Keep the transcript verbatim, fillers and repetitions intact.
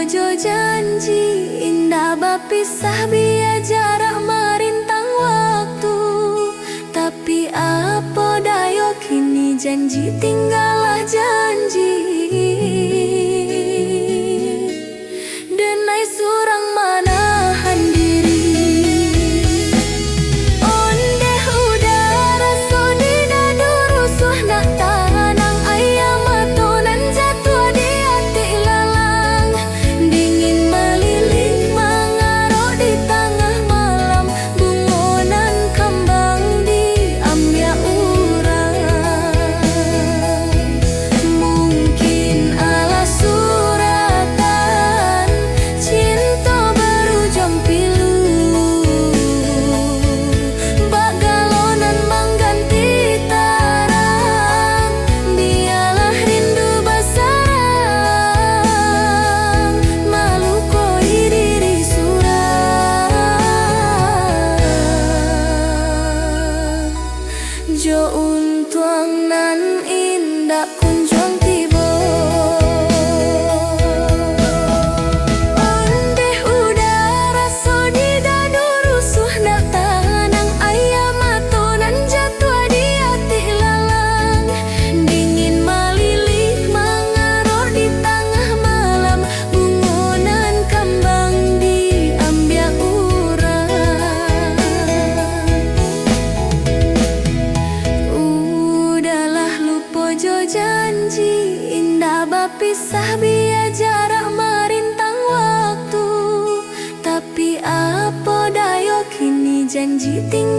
Jo janji indak bapisah, bia jarak marintang waktu. Tapi apo dayo, kini janji tinggalah janji. Denai surang manahan diri. Ondeh uda raso di dadu rusuah, nak tanang aia mato nan jatuah di atik lalang. Dingin maliling mangarok di tangah malam, bungo nan kambang diambiak urang. Mungkin alah suratan cinto barujuang pilu, bak galo nan mangganti tarang. Bialah rindu basarang, malukoi diri surang. Jo untuang nan indak kunjuang tibo. Ondeh uda raso di dadu rusuah, nak tanang aia mato nan jatuah di atik lalang. Dingin maliling mangarok di tangah malam, bungo nan kambang diambiak urang. Udahlah lupo jo janji, indak bapisah bia jarak marintang waktu. Tapi apo dayo, kini janji ting-